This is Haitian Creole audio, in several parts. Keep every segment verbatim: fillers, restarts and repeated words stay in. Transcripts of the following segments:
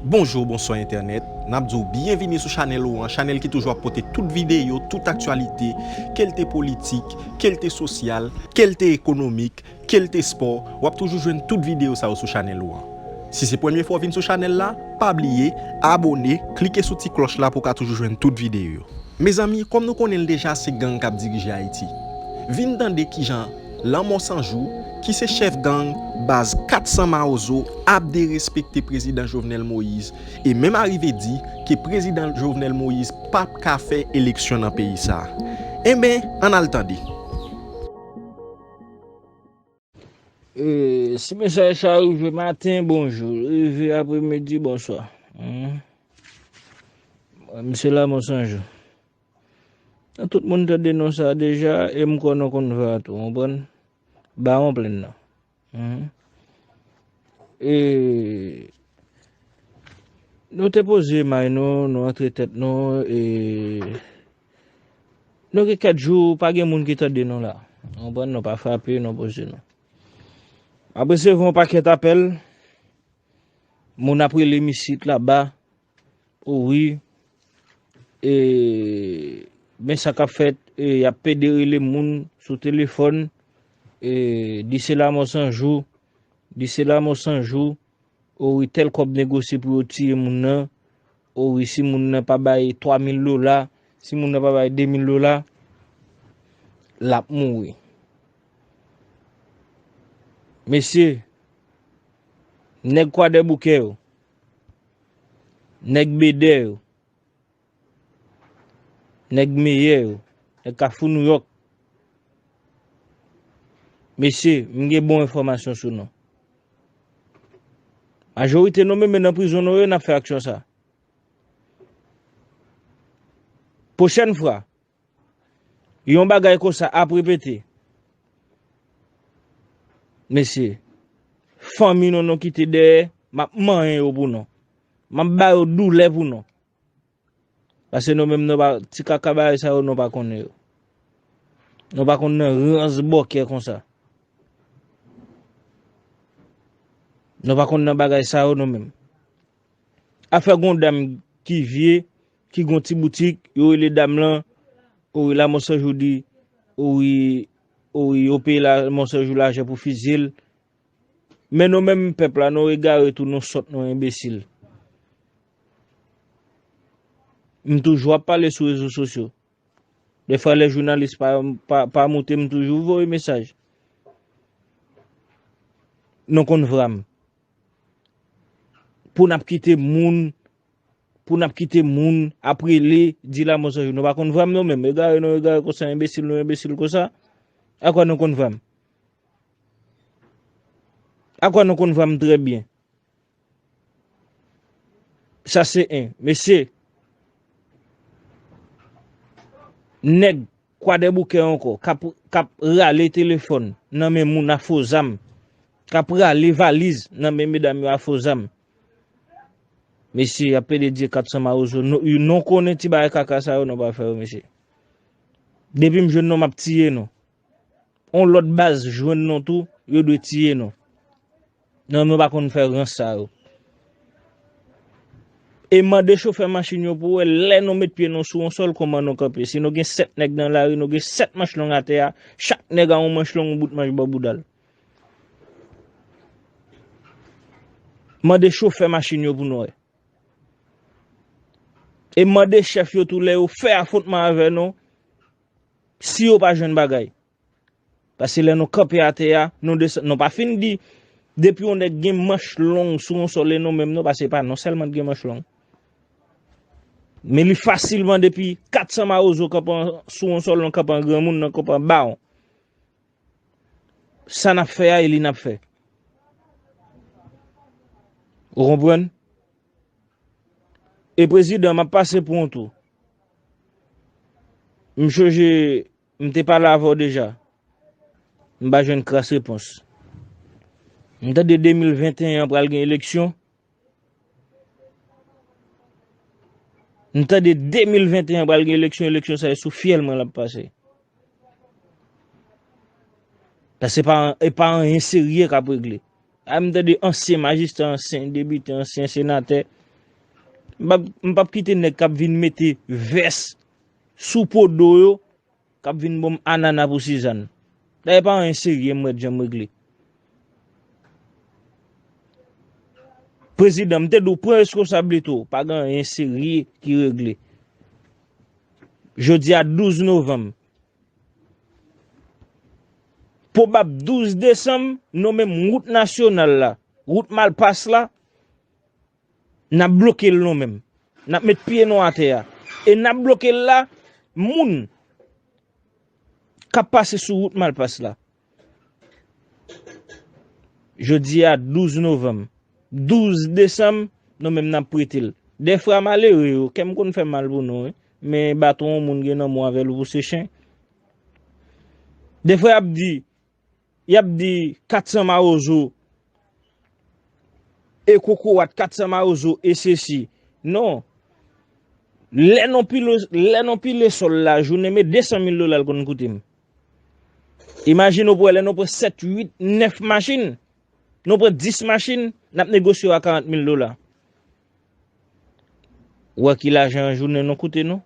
Bonjou, bonswa entènèt. N ap di w byenvini sou chanèl ou an, chanèl ki toujou ap pote tout videyo, tout aktyalite, ke l te politik, ke l te sosyal, ke l te ekonomik, ke l te spò, w ap toujou jwenn tout videyo sa yo sou chanèl ou an. Si se premye fwa w vin sou chanèl la, pa bliye abòne, klike sou ti klòch la pou w ka toujou jwenn tout videyo yo. Mezanmi, kòm nou konnen l deja, se gang k ap dirije Ayiti. Vin tande kijan Lanmò San Jou, ki se chèf gang baz kat san Mawozo, ap derespekte prezidan Jovenel Moïse, e menm arive di ke prezidan Jovenel Moïse p ap ka fè eleksyon nan peyi sa a. Enben, ann al tande. E, si mesaj sa rive maten, bonjou. Rive apremidi, bonswa. Hmm. Misye Lanmò San Jou. Tout moun tande non sa deja, e m kwè nou konn vwa tou, w konprann? Bawon Plenn nan. Hmm. E, nou te poze may nou, nou antre tèt nou, e, nou gen kèk jou, pa gen moun ki tande nou la. W konprann? Nou pa frape, nou poze nou. M ap resevwa yon pakèt apèl, moun ap rele m isit laba, o wi, e, men sa k ap fèt, e, y ap pede rele moun sou telefòn, e, di se Lanmò San Jou, di se Lanmò San Jou, o wi, tèl kòb negosye pou yo tiye moun nan, o wi, si moun nan pa bay twa mil dola, si moun nan pa bay de mil dola, l ap mouri. Mesye, nèg Kwadèboukè yo, nèg Bedè yo, nèg Meyè yo, nèg Kafou Nouyòk. Mesye, m gen bon enfòmasyon sou nou. Majorite nou menm nan prizon nou ye, n ap fè aksyon sa. Pwochèn fwa, yon bagay konsa ap repete, mesye, fanmi nou nou kite dèyè, m ap manyen yo pou nou. M ap ba yo doulè pou nou. Paske nou menm nou pa, ti kaka bagay sa yo, nou pa konnen yo. Nou pa konn nan rans bòkè konsa. Nou pa konn nan bagay sa yo nou menm. Afè gon dam ki vye, ki gon ti boutik, yo rele dam lan, o wi, Lanmò San Jou di, o wi, o wi, yo peye Lanmò San Jou lajan pou fizye l. Men nou menm pèp la, nou egare tou, nou sòt, nou enbesil. M toujou ap pale sou rezo sosyo. Defwa lè jounalis pa, pa, pa moute, m toujou voye mesaj. Nou konn vwa m. Pou n ap kite moun, pou n ap kite moun ap rele, di Lanmò San Jou. Nou pa konn vwa m nou menm. Egare nou egare konsa, enbesil nou enbesil konsa. Akwè nou konn vwa m? Akwè nou konn vwa m trè byen? Sa se en. Mesye, nèg Kwadèboukè ankò, k ap, k ap rale telefòn nan men moun a fo zam, k ap rale valiz nan men medam yo a fo zam. Mesye, y ap pede di kat san Mawozo. Nou, nou konnen ti bagay kaka sa yo, nou pa fè yo, mesye. Depi m jwenn nou, m ap tiye nou. On lòt baz jwenn nou tou, yo dwe tiye nou. Non, nou pa konn fè rans sa yo. E mande chofè machin yo pou wè lè nou met pye nou sou yon sòl kòman nou kanpe. Si nou gen sèt nèg nan lari, nou gen sèt manch long atè a, chak nèg a yon manch long, yon bout manch bò bouda l. Mande chofè machin yo pou nou wè. E mande chèf yo tou lè yo fè afwontman avè nou, si yo pa jwenn bagay. Paske lè nou kanpe atè a, nou desann, nou pa fin di, depi yon nèg gen manch long sou yon sòl e nou menm nou, paske pa nou sèlman ki gen manch long. Men li fasilman depi kat san Mawozo kanpe an, sou yon sòl, nou kanpe an granmoun, nou kanpe an bawon. Sa n ap fè a, e li n ap fè. Ou konprann? E prezidan, m ap pase pou yon tou. M chonje, m te pale avè w deja. M pa jwenn kras repons. M tande de mil venteyen an pral gen eleksyon. M tande de mil venteyen an pral gen eleksyon, eleksyon sa e sou fyèl mwen l ap pase. Paske e pa, e pa anyen serye k ap regle. A, m tande ansyen majistra, ansyen depite, ansyen senatè, M p ap, m p ap kite nèg k ap vin mete vès sou po do yo, k ap vin ban m anana pou Sizàn. Dayè pa anyen serye m wè jan m regle. Prezidan, m te di w pran reskonsablite w, pa gen anyen serye ki regle. Jodi a douz novanm, pwobab douz desanm, nou menm wout nasyonal la, wout Malpas la, n ap bloke l nou menm. N ap met pye nou atè a. E n ap bloke l la, moun k ap pase sou wout Malpas la. Jodi a douz novanm, douz desanm, nou menm n ap prete l. Dèfwa malere yo, kè m konn fè mal pou nou, wi. Men baton yon moun gen nan mwen avè l pou se chen. Dèfwa y ap di, y ap di kat san mawozo e kokorat, kat san mawozo e sesi. Non. Lè nou pile, lè nou pile sòl la, jounen men de san mil dola l konn koute m. Imajine w pou wè lè nou pran sèt, uit, nèf machin, nou pran dis machin, n ap negosye w a karant mil dola. Ou wè ki lajan an jounen nou koute nou?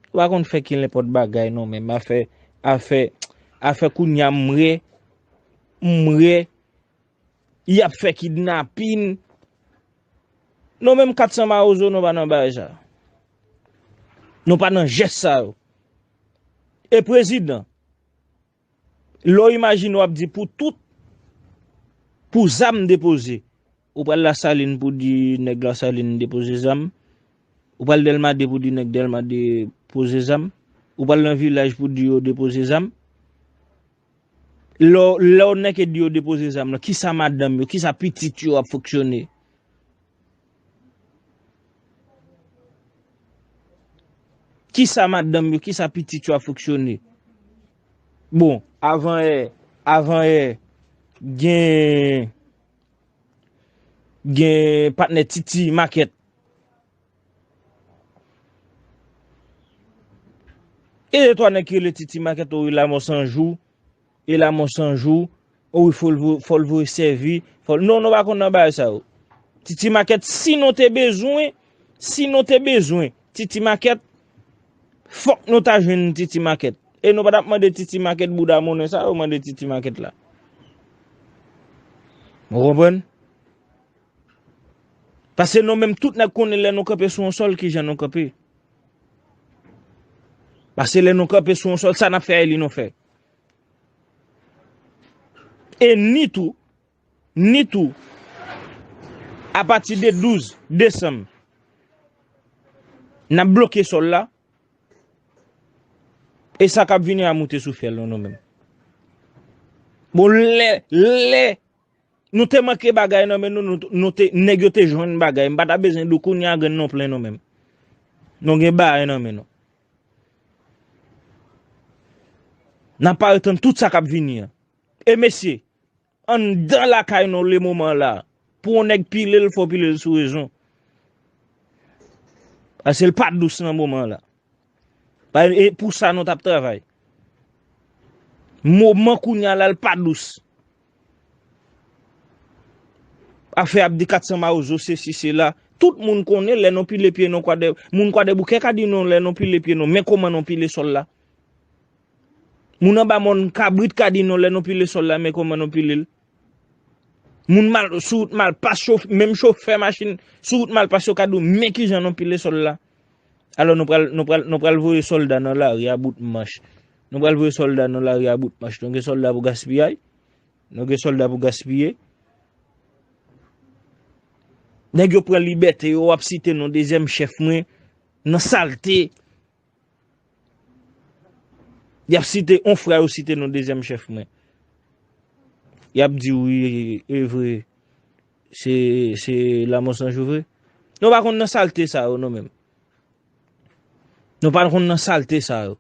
Ou pa konn fè ki nenpòt bagay non, men afè, afè, afè kounye a m wè, m wè, y ap fè kidnapin. Nou menm kat san mawozo, nou pa nan bagay sa. Nou pa nan jès sa yo. E prezidan, lè w imajine w ap di pou tout, pou zam depoze. Ou pral Lasalin pou di nèg Lasalin depoze zam. Ou pral Dèlma de pou di nèg Dèlma de poze zam. Ou pral nan vilaj pou di yo depoze zam. Lè w, lè w nèke di yo depoze zam lan, kisa madanm yo, kisa pitit yo ap fonksyone? Kisa madanm yo, kisa pitit yo ap fonksyone? Bon, avan yè, avan yè, gen, gen patnè Titi Makèt. E de twa nèg ki rele Titi Makèt, o wi, Lamò San Jou, e Lamò San Jou, o wi, fò l vo-, fò l voye sèvi, fò l, non, nou pa konn nan bagay sa yo. Titi Makèt, si nou te bezwen, si nou te bezwen Titi Makèt, fòk nou ta jwenn Titi Makèt. E nou pa t ap mande Titi Makèt bouda monnen sa yo mande Titi Makèt la. Ou konprann? Paske nou menm tout nèg konnen lè nou kanpe sou yon sòl, kijan nou kanpe. Paske lè nou kanpe sou yon sòl, sa n ap fè a, e li nou fè. E ni tou, ni tou, apati de douz desanm, n ap bloke sòl la, e sa k ap vini a moute sou fyèl nou, nou menm. Bon, lè, lè nou te manke bagay nan men nou, nou, nou te, nèg yo te jwenn bagay. M pa ta bezwen di w kounye a grenn nou plen nou menm. Nou gen bagay nan men nou. N ap pare tann tout sa k ap vini an. E mesye, anndan lakay nou le moman la, pou yon nèg pile l, fò w pile l sou rezon. Paske l pa dous nan moman la. Pa, e pou sa nou t ap travay. Moman kounye a la, l pa dous. Afè ap di kat san mawozo, sesi, sela. Tout moun konnen lè nou pile pye nou Kwadè-, moun Kwadèboukè ka di nou lè nou pile pye nou, men kòman nou pile sòl la. Moun anba mòn Kabrit ka di nou lè nou pile sòl la, men kòman nou pile l. Moun mal, sou wout Malpas, chof-, menm chofè machin, sou wout Malpas yo ka di w, men kijan nou pile sòl la. Alò, nou pral, nou pral, nou pral voye sòlda nan lari a bout manch. Nou pral voye sòlda nan lari a bout manch. Nou gen sòlda pou gaspiyay. Nou gen sòlda pou gaspiye. Nèg yo pran libète yo, w ap site non dezyèm chèf mwen nan salte. Y ap site, on frè yo site non dezyèm chèf mwen. Y ap di wi, e vre. Se, se Lamò San Jou vre. Nou pa konn nan salte sa yo, nou menm. Nou pa konn nan salte sa yo.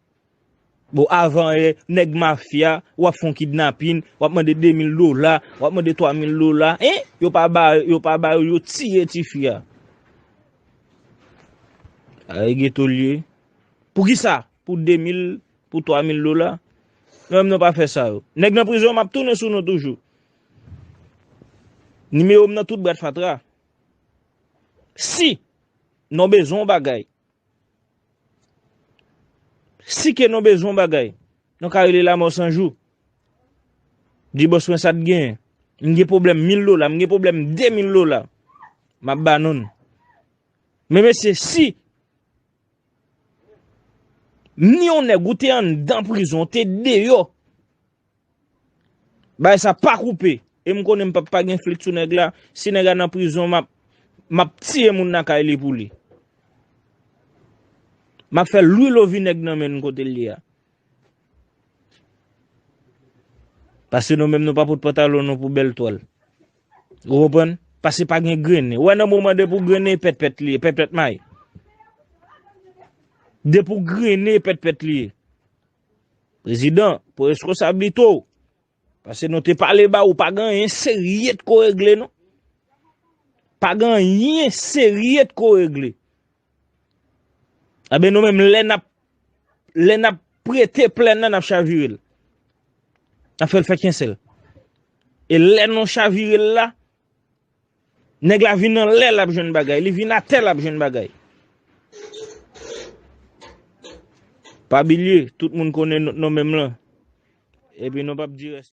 Bon, avan yè, nèg mafya, w ap fè yon kidnapin, w ap mande de mil dola, w ap mande twa mil dola. Hein? Yo pa ba, yo pa ba yo, yo tiye tifi a. Ay, geto l ye. Poukisa? Pou de mil, pou twa mil dola? Nou menm nou pa fè sa yo. Nèg nan prizon, m ap tounen sou nou toujou. Nimewo m nan tout bwat fatra. Si nou bezwen yon bagay. Si ke nou bezwen yon bagay, nou ka rele Lanmò San Jou. Di bòs mwen sa t genyen. M gen pwoblèm mil dola, m gen pwoblèm de mil dola. M ap ba nou l. Men mesye, si ni yon nèg ou te anndan prizon, ou te deyò, bagay sa pa koupe. E m konnen m p ap pa gen flit sou nèg la. Si nèg la nan prizon, m ap, m ap tiye moun lakay li pou li. M ap fè lwil ovinèg nan men l kote l ye a. Paske nou menm nou pa pot pantalon nou pou bèl twal. Ou konprann? Paske pa gen grennen. Ou wè nan moman depi w grennen, pèt pèt li ye, pèt pèt may. Depi w grennen, pèt pèt li ye. Prezidan, pran reskonsablite w. Paske nou te pale ba ou, pa gen anyen serye t ko regle non. Pa gen anyen serye t ko regle. Enben nou menm lè n ap, lè n ap prete plèn nan, n ap chavire l. N ap fè l fè kensèl. E lè nou chavire l la, nèg la vin anlè l ap jwenn bagay, li vin atè l ap jwenn bagay. Pa bliye, tout moun konnen nou, nou menm lan. Epi nou p ap di rès.